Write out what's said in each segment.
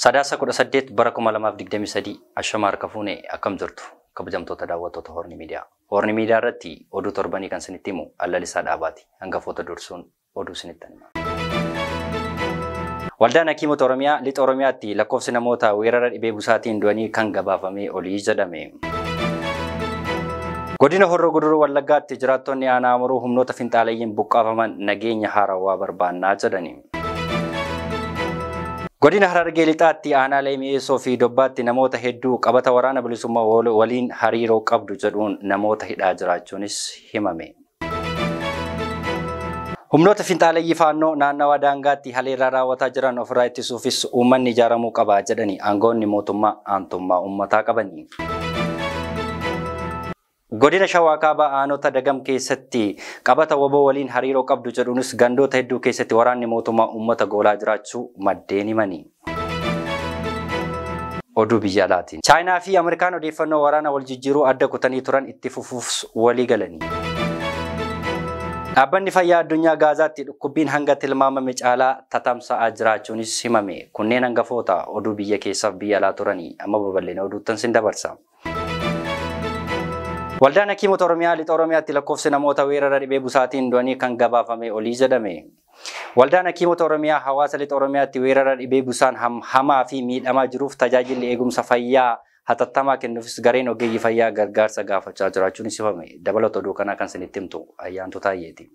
Sadaasa 18 bara 2023 ashama harka fuune akkam jirtu kabajamtoota daawwattoota Horni Miidiyaa. Horni Miidiyaa irratti oduu torbanii kan isinitti himu Allalisaa Dhaabaati. Hangafoota dursuun oduu isinitti hima. Waldaan Hakiimota Oromiyaa lixa Oromiyaatti lakkoofsi namoota weerara dhibee busaatiin du'anii kan gabaafamee olii jedhame. Godina Horroo Guduruu Wallaggaatti jiraattonni aanaa Amuruu humnoota finxaalayyiin buqqaafaman nageenya haarawaa barbaannaa jedhani. Godina Harargee Lixaatti aanaalee Mi'eessoo fi Dobbaatti namoota hedduu qabata waraana bilisummaa waliin hariiroo qabdu jedhuun namoota hidhaa jiraachuunis himame. Humnoota finxaalayyii faannoo naannawaa daangaatti haleellaa raawwataa jiran ofirraa ittisuufis uummanni ijaaramuu qaba jedhani aangoonni mootummaa aantummaa uummataa qabani. Godina Shawaa Kaabaa aanota Dagam keessatti qabata waboo waliin hariiroo qabdu jedhuunis gandoota hedduu keessatti waraanni mootummaa uummata goolaa jiraachuu maddeen himani. Oduu biyya alaatiin. Chaayinaa fi Ameerikaan odeeffannoo waraana wal jijjiiruu adda kutanii turan itti fufuuf walii galani. Dhaabbanni fayyaa addunyaa Gaazaatti dhukkubbiin hanga tilmaamame caalaa tatamsa'aa jiraachuunis himame. Kunneen hangafoota oduu biyya keessaaf biyya alaa turanii amma babal'ina oduuttan sin dabarsa. Waldaan Hakiimota Oromiyaa lixa Oromiyaatti lakkoofsi namoota weerara dhibee busaatiin du'anii kan gabaafame olii jedhame. Waldaan Hakiimota Oromiyaa hawaasa lixa Oromiyaatti weerara dhibee busaan hamaa fi miidhamaa jiruuf tajaajilli eegumsa fayyaa hatattamaa kennuufis gareen ogeeyyii fayyaa gargaarsa gaafachaa jiraachuun himame. Dabalata oduu kanaa kan isinitti himtu Ayyaantu Taayyeeti.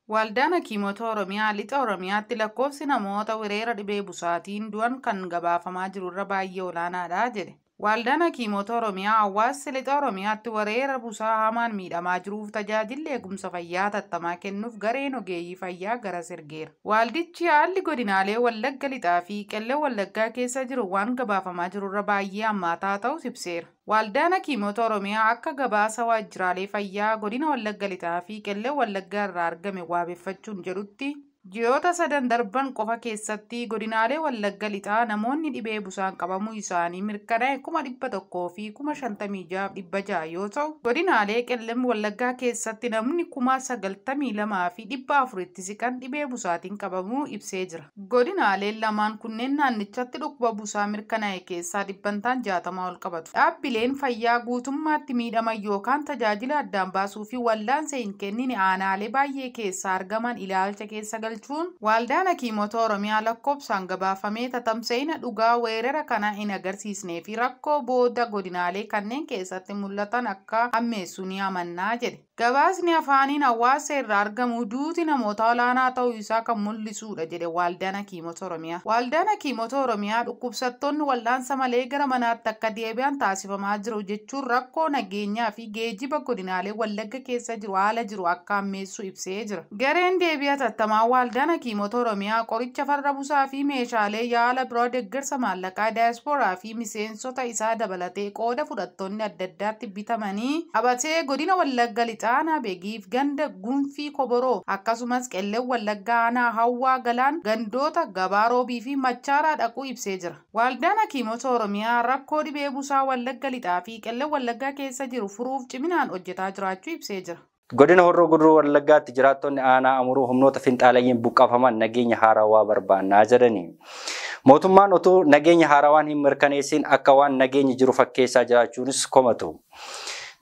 Waldaan Hakiimota Oromiyaa lixa Oromiyaatti lakkoofsi namoota weerara dhibee busaatiin du'an kan gabaafamaa jirurra baay'ee olaanaadha jedhe. Waldaan Hakiimota Oromiyaa hawaasa lixa Oromiyaatti weerara busaa hamaan miidhamaa jiruuf tajaajilli eegumsa fayyaa hatattamaa kennuuf gareen ogeeyyii fayyaa garas ergeera. Waldichi haalli godinaalee Wallagga lixaa fi Qellem Wallaggaa keessa jiru waan gabaafamaa jirurra baay'ee hammaataa ta'us ibseera. Waldaan Hakiimota Oromiyaa akka gabaasa waajjiraalee fayyaa godina Wallagga lixaa fi Qellem Wallaggaa irraa argame waabeffachuun jedhutti ji'oota sadan darban qofa keessatti godinaalee Wallagga lixaa namoonni dhibee busaan qabamuu isaanii mirkanaa'e 156,600 yoo ta'u, godinaalee Qellem Wallaggaa keessatti namni 92,400 siqan dhibee busaatiin qabamuu ibsee jira. Godinaaleen lamaan kunneen naannichatti dhukkuba busaa mirkanaa'e keessaa 60% ol qabatu. Dhaabbileen fayyaa guutummaatti miidhaman yookaan tajaajila addaan baasuu fi wallaansa hin kennine aanaalee baay'ee keessaa argaman ilaalcha keessa galchuun Waldaan Hakiimota Oromiyaa lakkoofsaan gabaafamee tatamsa'ina dhugaa weerara kana hin agarsiisnee fi rakkoo booda godinaalee kanneen keessatti mul'atan akka hammeessu ni amannaa jedhe. Gabaasni afaaniin hawaasa irraa argamu duuti namoota olaanaa ta'uu isaa kan mul'isudha jedhe Waldaan Hakiimota Oromiyaa. Waldaan Hakiimota Oromiyaa dhukkubsattoonni wal'aansa malee gara manaatti akka deebi'an taasifamaa jiru jechuun rakkoo nageenyaa fi geejjiba godinaalee Wallagga keessa jiru haala jiru akka hammeessu ibsee jira. Gareen deebii hatattamaa Waldaan Hakiimota Oromiyaa qoricha farra busaa fi meeshaalee yaala biroo deeggarsa maallaqaa daayispooraa fi miseensota isaa dabalatee qooda fudhattoonni adda addaatti bitamanii qabatee godina Wallagga lixaa aanaa Beegiif ganda Gunfii Koboroo akkasumas Qellem Wallaggaa aanaa Hawwaa Galaan gandoota Gabaa Roobii fi Machaaraa dhaquu ibsee jira. Waldaan Hakiimota Oromiyaa rakkoo dhibee busaa Wallagga lixaa fi Qellem Wallaggaa keessa jiru furuuf ciminaan hojjetaa jiraachuu ibsee jira. Godina Horroo Guduruu Wallaggaatti jiraattonni aanaa Amuruu humnoota finxaalayyiin buqqaafaman nageenya haarawaa barbaannaa jedhani. Mootummaan utuu nageenya haarawaan hin mirkaneessin akka waan nageenyi jiru fakkeessaa jiraachuunis komatu.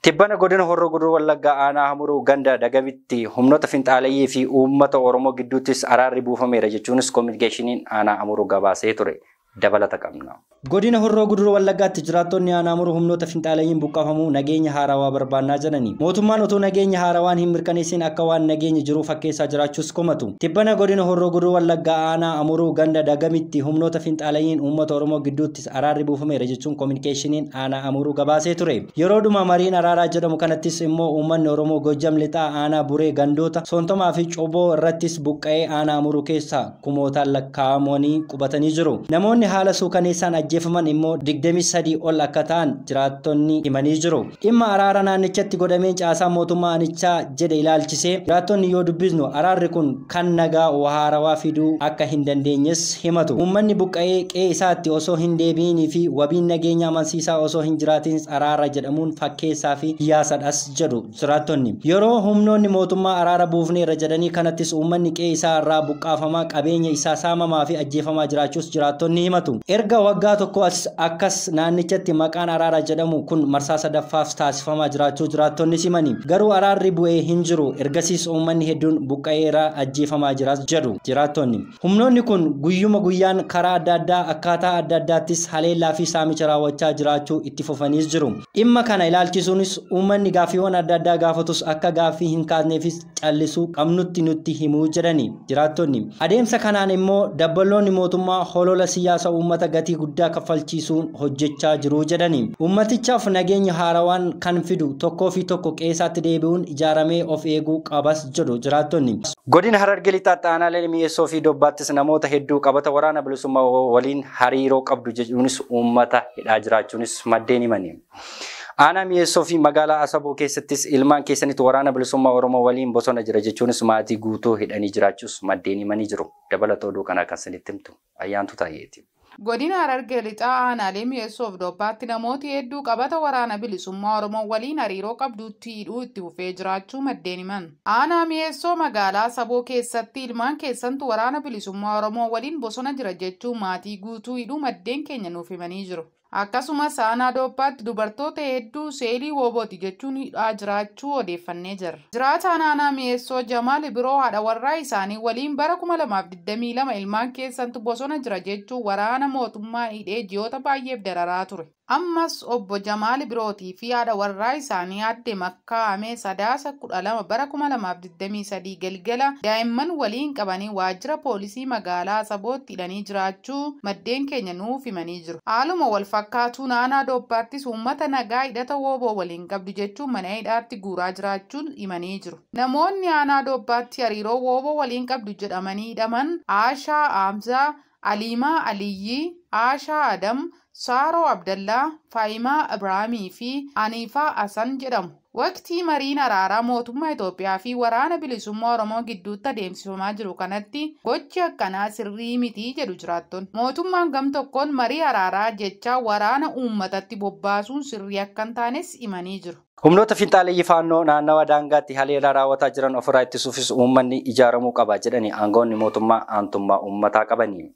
Tibbana godina Horroo Guduruu Wallaggaa aanaa Amuruu ganda Dagamitti humnoota finxaalayyii fi uummata Oromoo gidduuttis araarri buufameera jechuunis koominikeeshiniin aanaa Amuruu gabaasee ture. Dabalata qabna. Godina Horroo Guduruu Wallaggaatti jiraattonni aanaa Amuruu humnoota finxaalayyiin buqqaafamuu nageenya haarawaa barbaannaa jedhani. Mootummaan utuu nageenya haarawaan hin mirkaneessin akka waan nageenyi jiru fakkeessaa jiraachuus komatu. Tibbana godina Horroo Guduruu Wallaggaa aanaa Amuruu ganda Dagamitti humnoota finxaalayyiin uummata Oromoo gidduuttis araarri buufameera jechuun koominikeeshiniin aanaa Amuruu gabaasee ture. Yeroodhuma mariin araaraa jedhamu kanattis immoo uummanni Oromoo Gojjam lixaa aanaa Buree gandoota Soontomaa fi Coboo irrattis buqqa'ee aanaa Amuruu keessa kumootaan lakkaa'amanii qubatanii jiru. Namoonni haala suukaneessaan ajjeefaman immoo 23 ol akka ta'an jiraattonni himanii jiru. Dhimma araara naannichatti godhamee caasaa mootummaa aanichaa jedhe ilaalchisee jiraattonni yoo dubbisnu araarri kun kan nagaa haarawaa fiduu akka hin dandeenyes himatu. Uummanni buqqa'ee qe'ee isaatti osoo hin deebi'inii fi wabiin nageenya amansiisaa osoo hin jiraatinis araara jedhamuun fakkeessaa fi siyaasadhas jedhu jiraattonni. Yeroo humnoonni mootummaa araara buufneerra jedhanii kanattis uummanni qe'ee isaa irraa buqqaafamaa qabeenya isaa saamamaa fi ajjeefamaa jiraachuus jiraattonni himatu. Erga waggaa Waggaa tokko as akkas naannichatti maqaan araara jedhamu kun marsaa sadaffaaf taasifamaa jiraachuu jiraattonni simani. Garuu araarri bu'ee hin jiru. Ergasiis uummanni hedduun buqqa'eera, ajjeefamaa jiras jedhu jiraattonni. Humnoonni kun guyyuma guyyaan karaa adda addaa, akkaataa adda addaattis haleellaa fi saamicha raawwachaa jiraachuu itti fufaniis jiru. Dhimma kana ilaalchisuunis uummanni gaaffiiwwan adda addaa gaafatus akka gaaffii hin kaasneefis callisuu qabnutti nutti himuu jedhani jiraattonni. Adeemsa kanaan immoo dabballoonni mootummaa holola siyaasa uummata gatii guddaa kaffalchiisuun hojjechaa jiru jedhani. Uummatichaaf nageenya haarawaan kan fidu tokkoo fi tokko qe'eessaatti deebi'uun ijaaramee of eeguu qabas jedhu jiraattonni. Godina Harargee Lixaatti aanaalee Mi'eessoo fi Dobbaattis namoota hedduu qabata Waraana Bilisummaa waliin hariiroo qabdu jechuunis uummata hidhaa jiraachuunis maddeen himani. Aanaa Mi'eessoo fi magaalaa Asaboo keessattis ilmaan keessanitti Waraana Bilisummaa Oromoo waliin bosona jira jechuunis maatii guutuu hidhanii jiraachuus maddeen himanii jiru. Dabalata oduu kanaa kan isinitti himtu Ayyaantu Taayyeeti. Godina Harargee Lixaa aanaalee Mi'eessoo fi Dobbaatti namooti hedduu qabata Waraana Bilisummaa Oromoo waliin hariiroo qabduutti hidhuu itti fufee jiraachuu maddeen himan. Aanaa Mi'eessoo magaalaa Asaboo keessatti ilmaan keessantu Waraana Bilisummaa Oromoo waliin bosona jira jechuun maatii guutuu hidhuu maddeen keenya nuuf himanii jiru. Akkasumas aanaa Doobbaatti dubartoota hedduu seelii woobooti jechuun hidhaa jiraachuu odeeffannee jirra. Jiraataan aanaa Mi'eessoo Jamaal Biroo haadha warraa isaanii waliin bara 2022 ilmaan keessantu bosona jira jechuun waraana mootummaa hidhee ji'oota baay'eef dararaa ture. Ammas obbo Jamaal Birootii fi haadha warraa isaanii aadde Makkaa Amee Sadaasa 12 bara 2023 galgala daa'imman waliin qabanii waajjira poolisii magaalaa Asabootti hidhanii jiraachuu maddeen keenya nuuf himanii jiru. Haaluma wal fakkaatuun aanaa Doobbaattis uummata nagaa hidhata wooboo waliin qabdu jechuun mana hidhaatti guuraa jiraachuun himanii jiru. Namoonni aanaa Doobbaatti hariiroo wooboo waliin qabdu jedhamanii hidhaman Aashaa Aamzaa, Aliimaa Aliyyii, Aashaa Adam, Saaroo Abdallaa, Faayimaa Ibraahimii fi Aniifaa Asan jedhamu. Waqtii mariin araaraa mootummaa Itoophiyaa fi Waraana Bilisummaa Oromoo gidduutti adeemsifamaa jiru kanatti gochi akkanaa sirrii miti jedhu jiraattonni. Mootummaan gam tokkoon marii araaraa jecha waraana uummatatti bobbaasuun sirrii akka hin taanes himanii jiru. Humnoota finxaaleeyyii Faannoo naannawa daangaatti haleellaa raawwataa jiran ofirraa ittisuufis uummanni ijaaramuu qaba jedhanii aangawoonni mootummaa aantummaa uummataa qabani.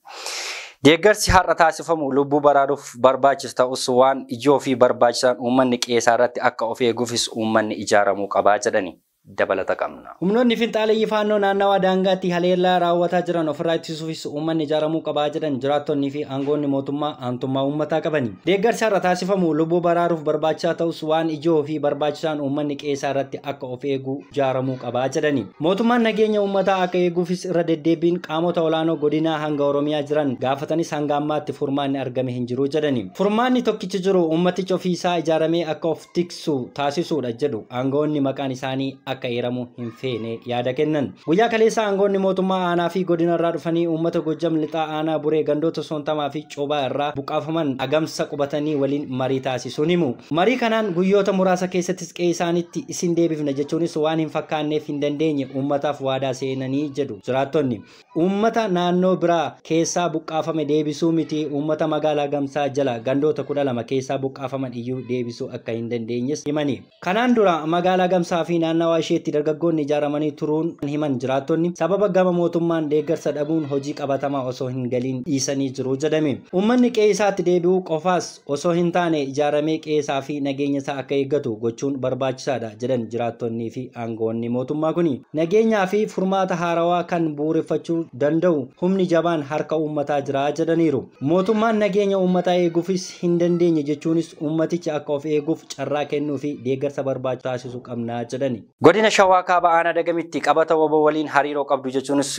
Deeggarsi har'a taasifamu lubbuu baraaruuf barbaachisu ta'us, waan ijoo fi barbaachisaan uummanni qe'eesaa irratti akka of eeguufis uummanni ijaaramuu qabaa jedhani. Dabalata qabna. Humnoonni finxaaleeyyii Faannoo naannawa daangaatti haleellaa raawwataa jiran ofirraa ittisuufis uummanni ijaaramuu qabaa jedhan jiraattonnii fi aangoonni mootummaa aantummaa uummataa qabani. Deeggarsi har'a taasifamu lubbuu baraaruuf barbaachisaa ta'us, waan ijoo fi barbaachisaan uummanni qe'eesaa irratti akka of eegu ijaaramuu qabaa jedhani. Mootummaan nageenya uummataa akka eeguufis irra deddeebiin qaamota olaanoo godinaa hanga Oromiyaa jiran gaafatanis hanga ammaatti furmaanni argame hin jiru jedhani. Furmaanni tokkichi jiru uummatichi ofiisaa ijaaramee akka of tiksu taasisuudha jedhu aangoonni maqaan isaanii akka eeramu hin feene yaada kennan. Guyyaa kaleessa aangoonni mootummaa aanaa fi godina irraa dhufanii uummata Gojjam Lixaa aanaa Buree gandoota Soontamaa fi Coobaa irraa buqqaafaman Agamsa qubatanii waliin marii taasisuun himu. Marii kanaan guyyoota muraasa keessattis qe'ee isaaniitti isin deebifna jechuunis waan hin fakkaanneef hin dandeenye uummataaf waadaa seenanii jedhu jiraattonni. Uummata naannoo biraa keessaa buqqaafame deebisuu miti, uummata magaalaa Gamsaa jala gandoota 12 keessaa buqqaafaman iyyuu deebisuu akka hin dandeenyes himani. Kanaan dura magaalaa Gamsaa fi naannawaa isheetti dargaggoonni ijaaramanii turuun himan jiraattonni, sababa gama mootummaan deeggarsa dhabuun hojii qabatamaa osoo hin galiin dhiisanii jiru jedhame. Uummanni qe'ee isaatti deebi'uu qofaas osoo hin taane ijaaramee qe'ee isaa fi nageenya isaa akka eeggatu gochuun barbaachisaadha jedhan jiraattonnii fi aangoonni mootummaa kuni. Nageenyaa fi furmaata haarawaa kan bu'uureffachuu danda'u humni jabaan harka uummataa jira jedhaniiru. Mootummaan nageenya uummataa eeguufis hin dandeenye jechuunis uummatichi akka of eeguuf carraa kennuu fi deeggarsa barbaachisu taasisuu qabna jedhani. Godina Shawaa Kaaba aanaa Dagamitti qabata WBO waliin hariiroo qabdu jechuunis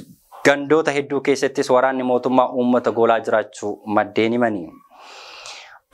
gandoota hedduu keessattis waraanni mootummaa uummata goolaa jiraachuu maddeen himani.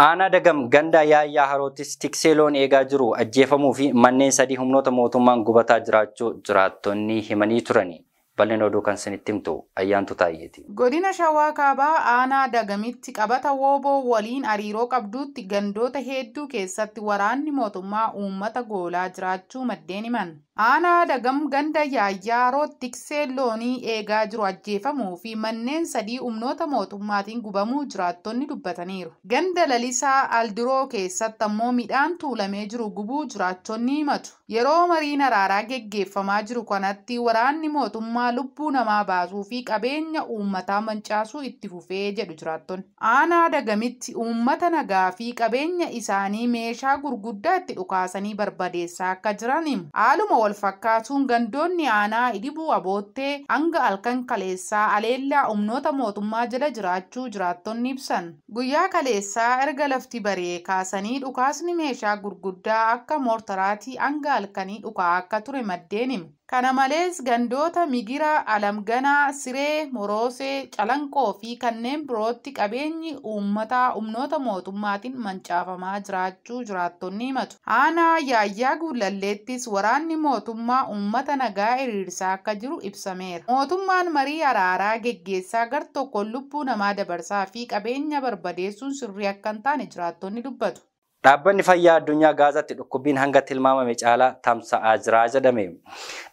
Aanaa Dagam ganda Yaayyaa Haroottis tiksee loon eegaa jiru ajjeefamuu fi manneen sadii humnoota mootummaan gubataa jiraachuu jiraattonni himanii turani. Bal'ina oduu kan isinitti himtu Ayyaantu Taayyeeti. Godina Shawaa Kaabaa aanaa Dagamitti qabata wooboo waliin hariiroo qabduutti gandoota hedduu keessatti waraanni mootummaa uummata goolaa jiraachuu maddeen himan. Aanaa Dagam ganda Yaayyaa Haroo tiksee loonii eegaa jiru ajjeefamuu fi manneen sadii humnoota mootummaatiin gubamuu jiraattonni dubbataniiru. Ganda Lalisaa Aldiroo keessatti ammoo midhaan tuulamee jiru gubuu jiraattonni himatu. Yeroo mariin araaraa geggeeffamaa jiru kanatti waraanni mootummaa lubbuu namaa baasuu fi qabeenya uummataa mancaasuu itti fufee jedhu jiraattonni. Aanaa Dagamitti uummata nagaa fi qabeenya isaanii meeshaa gurguddaa itti dhukaasanii barbadeessaa akka jiran himu. Haaluma wal fakkaatuun gandoonni aanaa Idibuu Aboottee hanga halkan kaleessaa aleellaa humnoota mootummaa jala jiraachuu jiraattonni ibsan. Guyyaa kaleessaa erga lafti bari'ee kaasanii dhukaasni meeshaa gurguddaa akka moortaraatii hanga halkanii dhukaa akka ture maddeen himu. Kana malees gandoota Migira, Alamganaa, Siree, Moroosee, Calanqoo fi kanneen birootti qabeenyi uummataa humnoota mootummaatiin mancaafamaa jiraachuu jiraattonni himatu. Aanaa Yaayyaa Guulalleettis waraanni mootummaa uummata nagaa hiriirsaa akka jiru ibsameera. Mootummaan marii araaraa geggeessaa gar tokkoon lubbuu namaa dabarsaa fi qabeenya barbadeessuun sirrii akka hin taane jiraattonni dubbatu. Dhaabbanni fayyaa addunyaa Gaazaatti dhukkubbiin hanga tilmaamame caalaa tamsa'aa jira jedhame.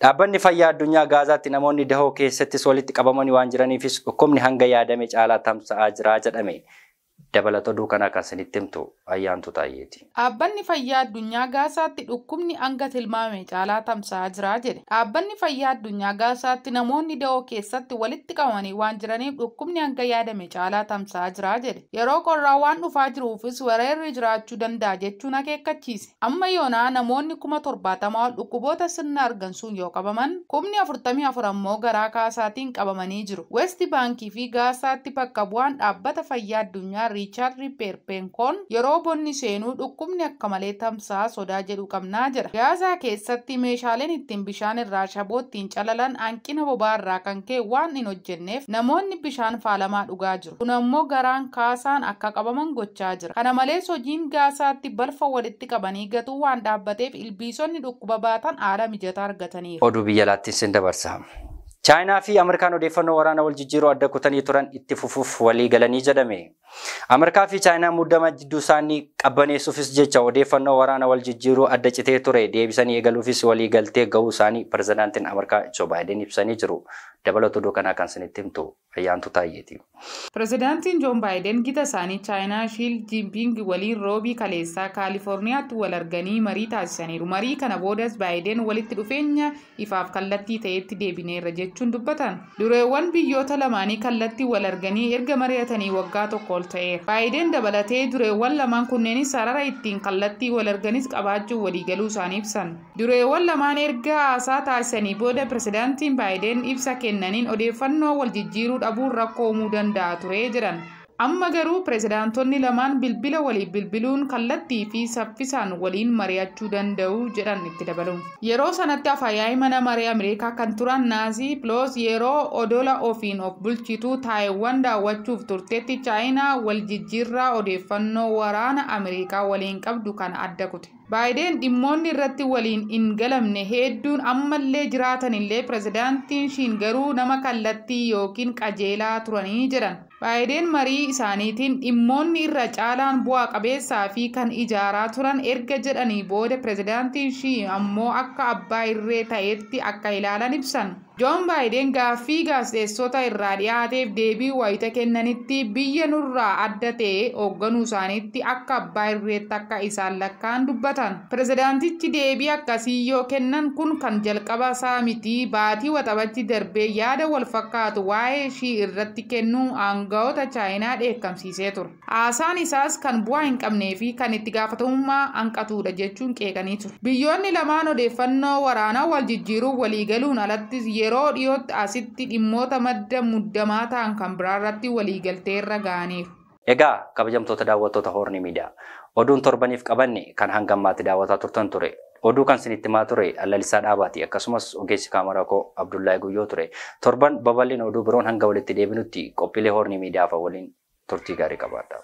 Dhaabbanni fayyaa addunyaa Gaazaatti namoonni dahoo keessattis walitti qabamanii waan jiraniifis dhukkubni hanga yaadame caalaa tamsa'aa jira jedhame. Dabalata oduu kanaa kan isinitti himtu Ayyaantu Taayyeeti. Dhaabbanni fayyaa addunyaa Gaazaatti dhukkubni hanga tilmaamame caalaa tamsa'aa jira jedhe. Dhaabbanni fayyaa addunyaa Gaazaatti namoonni dahoo keessatti walitti qabamanii waan jiraniif dhukkubni hanga yaadame caalaa tamsa'aa jira jedhe. Yeroo qorraa waan dhufaa jiruufis weerarri jiraachuu danda'a jechuun akeekkachiise. Amma yoonaa namoonni 70,000 ol dhukkuboota sirna argansuun yoo qabaman 44,000 ammoo garaa kaasaatiin qabamanii jiru. West Baankii fi Gaazaatti bakka bu'aan dhaabbata fayyaa addunyaa Riichaard Peerpenkoon yeroo bonni seenuu dhukkubni akka malee tamsa'a sodaa jedhu qabnaa jira. Gaazaa keessatti meeshaaleen ittiin bishaan irraa shaboo ittiin calalan hanqina boba'aa irraa kan ka'e waan hin hojjenneef namoonni bishaan faalamaa dhugaa jiru. Kun ammoo garaan kaasaan akka qabaman gochaa jira. Kana malees hojiin Gaazaatti balfa walitti qabanii gatuu waan dhaabbateef ilbiisonni dhukkuba baatan haala mijataa argataniiru. Oduu biyya alaatti sin dabarsa. Chaayinaa fi Ameerikaan odeeffannoo waraana wal jijjiiruu adda kutanii turan itti fufuuf walii galanii jedhame. Ameerikaa fi Chaayinaan muddama jidduu isaanii qabbaneessuufis jecha odeeffannoo waraana wal jijjiiruu adda citee ture deebisanii eegaluufis walii galtee gahuu isaanii pirezidaantiin Ameerikaa Joo Baayiden ibsanii jiru. Dabalata oduu kanaa kan isinitti himtu Ayyaantu Taayyeeti. Pirezidaantiin Joon Baayiden gita isaanii Chaayinaa Shii Jinping waliin roobii kaleessaa Kaalifoorniyaatti wal arganii marii taasisaniiru. Marii kana boodas Baayiden walitti dhufeenya ifaaf kallattii ta'etti deebineerra jechuun dubbatan. Dureewwan biyyoota lamaanii kallattii wal arganii erga mari'atanii waggaa tokko ol ta'eera. Baayiden dabalatee dureewwan lamaan kunneenis sarara ittiin kallattii wal arganis qabaachuu waliigaluu isaanii ibsan. Dureewwan lamaan erga haasaa taasisanii booda pirezidaantiin Baayiden ibsa kennaniin odeeffannoo wal jijjiiruu dhabuun rakkoo uumuu danda'a ture jedhan. Amma garuu pirezidaantonni lamaan bilbila waliif bilbiluun kallattii fi saffisaan waliin mari'achuu danda'u jedhan itti dabaluun. Yeroo sanatti afyaa'ii mana maree Ameerikaa kan turan Naasii Piloos yeroo odola ofiin of bulchitu Taayiwaan daawwachuuf turtetti Chaayinaa wal jijjiirraa odeeffannoo waraana Ameerikaa waliin qabdu kana adda kute. Baayiden dhimmoonni irratti waliin hin galamne hedduun ammallee jiraatanillee pirezidaantiin Shiin garuu nama kallattii yookiin qajeelaa turanii jedhan. Baayiden marii isaaniitiin dhimmoonni irra caalaan bu'aa qabeessaa fi kan ijaaraa turan erga jedhanii booda pirezidaantiin Shii ammoo akka abbaa irree ta'etti akka ilaalan ibsan. Joon Baayiden gaaffii gaazexeessota irraa dhiyaateef deebii wayita kennanitti biyya nurraa adda ta'e hoogganuu isaaniitti akka abbaa irreetti akka isaan lakkaan dubbatan. Pirezidaantichi deebii akkasii yoo kennan kun kan jalqaba isaa miti baatii waxabatti darbee yaada wal fakkaatu waa'ee Shii irratti kennuu aangawoota Chaayinaa dheekkamsiisee ture. Haasaan isaas kan bu'aa hin qabnee fi kan itti gaafatamummaa hanqatudha jechuun qeeqanii ture. Biyyoonni lamaan odeeffannoo waraanaa wal jijjiiruuf waliigaluun alattis yeroo dhiyootti asitti dhimmoota madda muddamaa ta'an kan biraa irratti waliigaltee irra ga'aniiru. Egaa kabajamtoota daawwattoota Hoorni Miidiyaa oduun torbaniif qabanne kan hanga ammaatti daawwataa turtan ture. Oduu kan isinitti himaa ture Lalisaa Dhaabaati akkasumas ogeessi kaameraa koo Abdullahi Guyyoo ture. Torban babal'ina oduu biroon hanga walitti deebinutti qophiilee Hoorni Miidiyaa fa'a waliin turtii gaarii qabaadha.